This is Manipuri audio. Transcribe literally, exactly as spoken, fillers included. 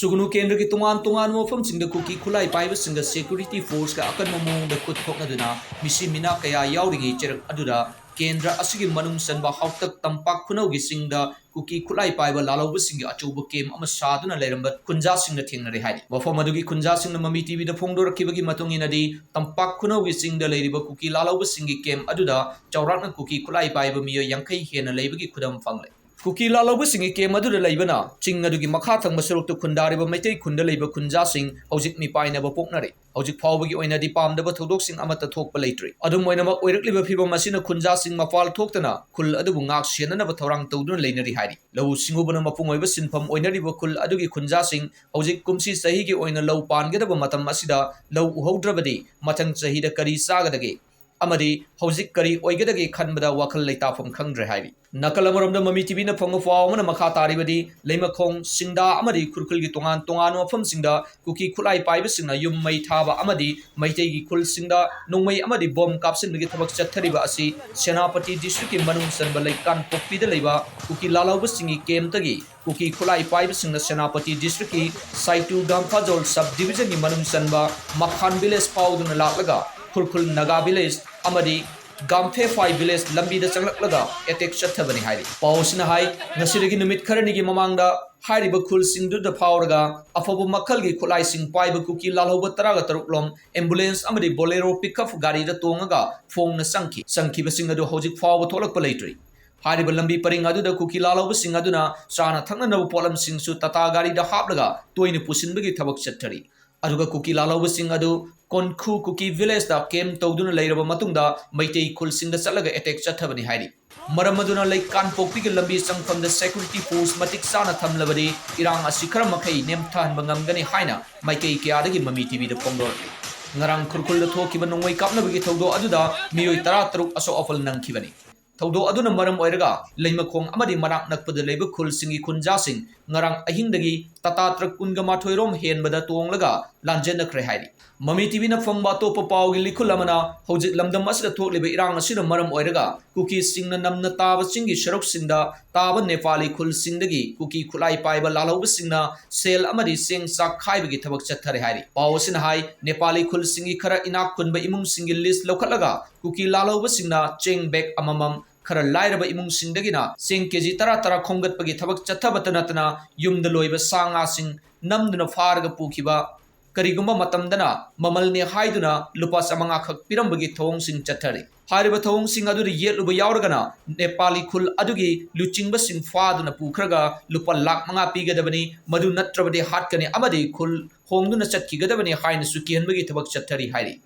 ꯆꯨꯒꯅꯨ ꯀꯦꯟꯗ꯭ꯔꯒꯤ ꯇꯣꯉꯥꯟ ꯇꯣꯉꯥꯟꯕ ꯃꯐꯝꯁꯤꯡꯗ ꯀꯨꯀꯤ ꯈꯨꯠꯂꯥꯏ ꯄꯥꯏꯕꯁꯤꯡꯒ security forceꯀ ꯑꯀꯟꯕ ꯃꯑꯣꯡꯗ ꯈꯨꯠ ꯊꯣꯛꯅꯗꯨꯅ ꯃꯤꯁꯤ ꯃꯤꯅꯥ ꯀꯌꯥ ꯌꯥꯎꯔꯤꯉꯩ ꯆꯩꯔꯛ ꯑꯗꯨꯗ ꯀꯦꯟꯗ꯭ꯔ ꯑꯁꯤꯒꯤ ꯃꯅꯨꯡ ꯆꯟꯕ ꯍꯥꯎꯇꯛ ꯇꯝꯄꯥꯛ ꯈꯨꯅꯧꯒꯤ ꯆꯤꯡꯗ ꯀꯨꯀꯤ ꯈꯨꯠꯂꯥꯏ ꯄꯥꯏꯕ ꯂꯥꯜꯍꯧꯕꯁꯤꯡꯒꯤ ꯑꯆꯧꯕ camp ꯑꯃ ꯁꯥꯗꯨꯅ ꯂꯩꯔꯝꯕ ꯈꯨꯟꯖꯥꯁꯤꯡꯅ ꯊꯦꯡꯅꯔꯦ ꯍꯥꯏꯔꯤ꯫ ꯃꯐꯝ ꯑꯗꯨꯒꯤ ꯈꯨꯟꯖꯥꯁꯤꯡꯅ ꯃꯃꯤ ꯇꯤꯚꯤꯗ ꯐꯣꯡꯗꯣꯔꯛꯈꯤꯕꯒꯤ ꯃꯇꯨꯡ ꯏꯟꯅꯗꯤ, ꯇꯝꯄꯥꯛ ꯈꯨꯅꯧꯒꯤ ꯆꯤꯡꯗ ꯂꯩꯔꯤꯕ ꯀꯨꯀꯤ ꯂꯥꯜꯍꯧꯕꯁꯤꯡꯒꯤ camp ꯑꯗꯨꯗ ꯆꯥꯎꯔꯥꯛꯅ ꯀꯨꯀꯤ ꯈꯨꯠꯂꯥꯏ ꯄꯥꯏꯕ ꯃꯤꯑꯣꯏ ꯌꯥꯡꯈꯩ ꯍꯦꯟꯅ ꯂꯩꯕꯒꯤ ꯈꯨꯗꯝ ꯐꯪꯂꯦ꯫ ꯀꯨꯀꯤ ꯂꯥꯜꯍꯧꯕꯁꯤꯡꯒꯤ camp ꯑꯗꯨꯗ ꯂꯩꯕꯅ ꯆꯤꯡ ꯑꯗꯨꯒꯤ ꯃꯈꯥ ꯊꯪꯕ ꯁꯔꯨꯛꯇ ꯈꯨꯟꯗꯥꯔꯤꯕ ꯃꯩꯇꯩ ꯈꯨꯟꯗ ꯂꯩꯕ ꯈꯨꯟꯖꯥꯁꯤꯡ ꯍꯧꯖꯤꯛ ꯃꯤꯄꯥꯏꯅꯕ ꯄꯣꯛꯅꯔꯤ꯫ ꯍꯧꯖꯤꯛ ꯐꯥꯎꯕꯒꯤ ꯑꯣꯏꯅꯗꯤ ꯄꯥꯝꯗꯕ ꯊꯧꯗꯣꯛꯁꯤꯡ ꯑꯃꯠꯇ ꯊꯣꯛꯄ ꯂꯩꯇ꯭ꯔꯤ꯫ ꯑꯗꯨꯝ ꯑꯣꯏꯅꯃꯛ, ꯑꯣꯏꯔꯛꯂꯤꯕ ꯐꯤꯕꯝ ꯑꯁꯤꯅ ꯈꯨꯟꯖꯥꯁꯤꯡ ꯃꯄꯥꯜ ꯊꯣꯛꯇꯅ ꯈꯨꯜ ꯑꯗꯨꯕꯨ ꯉꯥꯛ ꯁꯦꯟꯅꯅꯕ ꯊꯧꯔꯥꯡ ꯇꯧꯗꯨꯅ ꯂꯩꯅꯔꯤ ꯍꯥꯏꯔꯤ꯫ ꯂꯧꯎ ꯁꯤꯡꯎꯕꯅ ꯃꯄꯨꯡ ꯑꯣꯏꯕ ꯁꯤꯟꯐꯝ ꯑꯣꯏꯅꯔꯤꯕ ꯈꯨꯜ ꯑꯗꯨꯒꯤ ꯈꯨꯟꯖꯥꯁꯤꯡ ꯍꯧꯖꯤꯛ ꯀꯨꯝꯁꯤ ꯆꯍꯤꯒꯤ ꯑꯣꯏꯅ ꯂꯧ ꯄꯥꯟꯒꯗꯕ ꯃꯇꯝ ꯑꯁꯤꯗ ꯂꯧ ꯎꯍꯧꯗ꯭ꯔꯕꯗꯤ ꯃꯊꯪ ꯆꯍꯤꯗ ꯀꯔꯤ ꯆꯥꯒꯗꯒꯦ ꯑꯃꯗꯤ ꯍꯧꯖꯤꯛ ꯀꯔꯤ ꯑꯣꯏꯒꯗꯒꯦ ꯈꯟꯕꯗ ꯋꯥꯈꯜ ꯂꯩꯇꯥꯐꯝ ꯈꯪꯗ꯭ꯔꯦ ꯍꯥꯏꯔꯤ꯫ ꯅꯥꯀꯜ ꯑꯃꯔꯣꯝꯗ ꯃꯃꯤ ꯇꯤꯚꯤꯅ ꯐꯪꯕ ꯄꯥꯎ ꯑꯃꯅ ꯃꯈꯥ ꯇꯥꯔꯤꯕꯗꯤ, ꯂꯩꯃꯈꯣꯡ, ꯁꯤꯡꯗꯥ ꯑꯃꯗꯤ ꯈꯨꯔꯈꯨꯜꯒꯤ ꯇꯣꯉꯥꯟ ꯇꯣꯉꯥꯟꯕ ꯃꯐꯝꯁꯤꯡꯗ ꯀꯨꯀꯤ ꯈꯨꯠꯂꯥꯏ ꯄꯥꯏꯕꯁꯤꯡꯅ ꯌꯨꯝ ꯃꯩ ꯊꯥꯕ ꯑꯃꯗꯤ ꯃꯩꯇꯩꯒꯤ ꯈꯨꯜꯁꯤꯡꯗ ꯅꯣꯡꯃꯩ ꯑꯃꯗꯤ ꯕꯣꯝ ꯀꯥꯞꯁꯤꯟꯕꯒꯤ ꯊꯕꯛ ꯆꯠꯊꯔꯤꯕ ꯑꯁꯤ ꯁꯦꯅꯥꯄꯇꯤ districtꯀꯤ ꯃꯅꯨꯡ ꯆꯟꯕ ꯂꯩꯀꯥꯟꯄꯣꯛꯄꯤꯗ ꯂꯩꯕ ꯀꯨꯀꯤ ꯂꯥꯜꯍꯧꯕꯁꯤꯡꯒꯤ campꯇꯒꯤ ꯀꯨꯀꯤ ꯈꯨꯠꯂꯥꯏ ꯄꯥꯏꯕꯁꯤꯡꯅ ꯁꯦꯅꯥꯄꯇꯤ districtꯀꯤ ꯁꯥꯏꯇꯨ ꯒꯥꯝꯐꯥꯖꯣꯜ sub divisionꯒꯤ ꯃꯅꯨꯡ ꯆꯟꯕ ꯃꯈꯥꯟ village ꯐꯥꯎꯗꯨꯅ ꯂꯥꯛꯂꯒ ꯈꯨꯔꯈꯨꯜ ꯅꯥꯒꯥ village ꯑꯃꯗꯤ ꯒꯥꯝꯐꯦꯐꯥꯏ village ꯂꯝꯕꯤꯗ ꯆꯪꯂꯛꯂꯒ attack ꯆꯠꯊꯕꯅꯤ ꯍꯥꯏꯔꯤ꯫ ꯄꯥꯎ ꯑꯁꯤꯅ ꯍꯥꯏ, ꯉꯁꯤꯗꯒꯤ ꯅꯨꯃꯤꯠ ꯈꯔꯅꯤꯒꯤ ꯃꯃꯥꯡꯗ ꯍꯥꯏꯔꯤꯕ ꯈꯨꯜꯁꯤꯡꯗꯨꯗ ꯐꯥꯎꯔꯒ ꯑꯐꯕ ꯃꯈꯜꯒꯤ ꯈꯨꯠꯂꯥꯏꯁꯤꯡ ꯄꯥꯏꯕ ꯀꯨꯀꯤ ꯂꯥꯜꯍꯧꯕ ꯇꯔꯥꯒ ꯇꯔꯨꯛ ꯂꯣꯝ ambulance ꯑꯃꯗꯤ Bolero pickup ꯒꯥꯔꯤꯗ ꯇꯣꯡꯉꯒ ꯐꯣꯡꯅ ꯆꯪꯈꯤ꯫ ꯆꯪꯈꯤꯕꯁꯤꯡ ꯑꯗꯨ ꯍꯧꯖꯤꯛ ꯐꯥꯎꯕ ꯊꯣꯛꯂꯛꯄ ꯂꯩꯇ꯭ꯔꯤ꯫ ꯍꯥꯏꯔꯤꯕ ꯂꯝꯕꯤ ꯄꯔꯤꯡ ꯑꯗꯨꯗ ꯀꯨꯀꯤ ꯂꯥꯜꯍꯧꯕꯁꯤꯡ ꯑꯗꯨꯅ ꯆꯥꯅ ꯊꯛꯅꯅꯕ ꯄꯣꯠꯂꯝꯁꯤꯡꯁꯨ ꯇꯥꯇꯥ ꯒꯥꯔꯤꯗ ꯍꯥꯞꯂꯒ ꯇꯣꯏꯅ ꯄꯨꯁꯤꯟꯕꯒꯤ ꯊꯕꯛ ꯆꯠꯊꯔꯤ꯫ ꯑꯗꯨꯒ ꯀꯨꯀꯤ ꯂꯥꯜꯍꯧꯕꯁꯤꯡ ꯑꯗꯨ ꯀꯣꯟꯈꯨ ꯀꯨꯀꯤ villageꯇ camp ꯇꯧꯗꯨꯅ ꯂꯩꯔꯕ ꯃꯇꯨꯡꯗ ꯃꯩꯇꯩ ꯈꯨꯜꯁꯤꯡꯗ ꯆꯠꯂꯒ attack ꯆꯠꯊꯕꯅꯤ ꯍꯥꯏꯔꯤ꯫ ꯃꯔꯝ ꯑꯗꯨꯅ ꯂꯩꯀꯥꯟꯄꯣꯛꯄꯤꯒꯤ ꯂꯝꯕꯤ ꯆꯪꯐꯝꯗ security force ꯃꯇꯤꯛ ꯆꯥꯅ ꯊꯝꯂꯕꯗꯤ ꯏꯔꯥꯡ ꯑꯁꯤ ꯈꯔ ꯃꯈꯩ ꯅꯦꯝꯊꯍꯟꯕ ꯉꯝꯒꯅꯤ ꯍꯥꯏꯅ ꯃꯥꯏꯀꯩ ꯀꯌꯥꯗꯒꯤ ꯃꯃꯤ ꯇꯤꯚꯤꯗ ꯐꯣꯡꯗꯣꯔꯛꯂꯤ꯫ ꯉꯔꯥꯡ ꯈꯨꯔꯈꯨꯜꯗ ꯊꯣꯛꯈꯤꯕ ꯅꯣꯡꯃꯩ ꯀꯥꯞꯅꯕꯒꯤ ꯊꯧꯗꯣꯛ ꯑꯗꯨꯗ ꯃꯤꯑꯣꯏ ꯇꯔꯥ ꯇꯔꯨꯛ ꯑꯁꯣꯛ ꯑꯄꯜ ꯅꯪꯈꯤꯕꯅꯤ꯫ ꯊꯧꯗꯣꯛ ꯑꯗꯨꯅ ꯃꯔꯝ ꯑꯣꯏꯔꯒ ꯂꯩꯃꯈꯣꯡ ꯑꯃꯗꯤ ꯃꯅꯥꯛ ꯅꯛꯄꯗ ꯂꯩꯕ ꯈꯨꯜꯁꯤꯡꯒꯤ ꯈꯨꯟꯖꯥꯁꯤꯡ ꯉꯔꯥꯡ ꯑꯍꯤꯡꯗꯒꯤ ꯇꯥꯇꯥ ꯇ꯭ꯔꯛ ꯀꯨꯟꯒ ꯃꯥꯊꯣꯏ ꯔꯣꯝ ꯍꯦꯟꯕꯗ ꯇꯣꯡꯂꯒ ꯂꯥꯟꯖꯦꯟꯅꯈ꯭ꯔꯦ ꯍꯥꯏꯔꯤ꯫ ꯃꯃꯤ ꯇꯤꯚꯤꯅ ꯐꯪꯕ ꯑꯇꯣꯞꯄ ꯄꯥꯎꯒꯤ ꯂꯤꯈꯨꯜ ꯑꯃꯅ ꯍꯧꯖꯤꯛ ꯂꯝꯗꯝ ꯑꯁꯤꯗ ꯊꯣꯛꯂꯤꯕ ꯏꯔꯥꯡ ꯑꯁꯤꯅ ꯃꯔꯝ ꯑꯣꯏꯔꯒ ꯀꯨꯀꯤꯁꯤꯡꯅ ꯅꯝꯅ ꯇꯥꯕ ꯆꯤꯡꯒꯤ ꯁꯔꯨꯛꯁꯤꯡꯗ ꯇꯥꯕ ꯅꯦꯄꯥꯂꯤ ꯈꯨꯜꯁꯤꯡꯗꯒꯤ ꯀꯨꯀꯤ ꯈꯨꯠꯂꯥꯏ ꯄꯥꯏꯕ ꯂꯥꯜꯍꯧꯕꯁꯤꯡꯅ ꯁꯦꯜ ꯑꯃꯗꯤ ꯆꯦꯡ ꯆꯥꯛ ꯈꯥꯏꯕꯒꯤ ꯊꯕꯛ ꯆꯠꯊꯔꯦ ꯍꯥꯏꯔꯤ꯫ ꯄꯥꯎ ꯑꯁꯤꯅ ꯍꯥꯏ, ꯅꯦꯄꯥꯂꯤ ꯈꯨꯜꯁꯤꯡꯒꯤ ꯈꯔ ꯏꯅꯥꯛ ꯈꯨꯟꯕ ꯏꯃꯨꯡꯁꯤꯡꯒꯤ ꯂꯤꯁ ꯂꯧꯈꯠꯂꯒ ꯀꯨꯀꯤ ꯂꯥꯜꯍꯧꯕꯁꯤꯡꯅ ꯆꯦꯡ ꯕꯦꯒ ꯑꯃꯃꯝ, ꯈꯔ ꯂꯥꯏꯔꯕ ꯏꯃꯨꯡꯁꯤꯡꯗꯒꯤꯅ ꯆꯦꯡ ꯀꯦꯖꯤ ꯇꯔꯥ ꯇꯔꯥ ꯈꯣꯝꯒꯠꯄꯒꯤ ꯊꯕꯛ ꯆꯠꯊꯕꯇ ꯅꯠꯇꯅ ꯌꯨꯝꯗ ꯂꯣꯏꯕ ꯁꯥ ꯉꯥꯁꯤꯡ ꯅꯝꯗꯨꯅ ꯐꯥꯔꯒ ꯄꯨꯈꯤꯕ, ꯀꯔꯤꯒꯨꯝꯕ ꯃꯇꯝꯗꯅ ꯃꯃꯜꯅꯦ ꯍꯥꯏꯗꯨꯅ ꯂꯨꯄꯥ ꯆꯥꯃꯉꯥ ꯈꯛ ꯄꯤꯔꯝꯕꯒꯤ ꯊꯧꯑꯣꯡꯁꯤꯡ ꯆꯠꯊꯔꯤ꯫ ꯍꯥꯏꯔꯤꯕ ꯊꯧꯑꯣꯡꯁꯤꯡ ꯑꯗꯨꯗ ꯌꯦꯠꯂꯨꯕ ꯌꯥꯎꯔꯒꯅ ꯅꯦꯄꯥꯂꯤ ꯈꯨꯜ ꯑꯗꯨꯒꯤ ꯂꯨꯆꯤꯡꯕꯁꯤꯡ ꯐꯥꯗꯨꯅ ꯄꯨꯈ꯭ꯔꯒ ꯂꯨꯄꯥ ꯂꯥꯈ ꯃꯉꯥ ꯄꯤꯒꯗꯕꯅꯤ, ꯃꯗꯨ ꯅꯠꯇ꯭ꯔꯕꯗꯤ ꯍꯥꯠꯀꯅꯤ ꯑꯃꯗꯤ ꯈꯨꯜ ꯍꯣꯡꯗꯨꯅ ꯆꯠꯈꯤꯒꯗꯕꯅꯤ ꯍꯥꯏꯅꯁꯨ ꯀꯤꯍꯟꯕꯒꯤ ꯊꯕꯛ ꯆꯠꯊꯔꯤ ꯍꯥꯏꯔꯤ꯫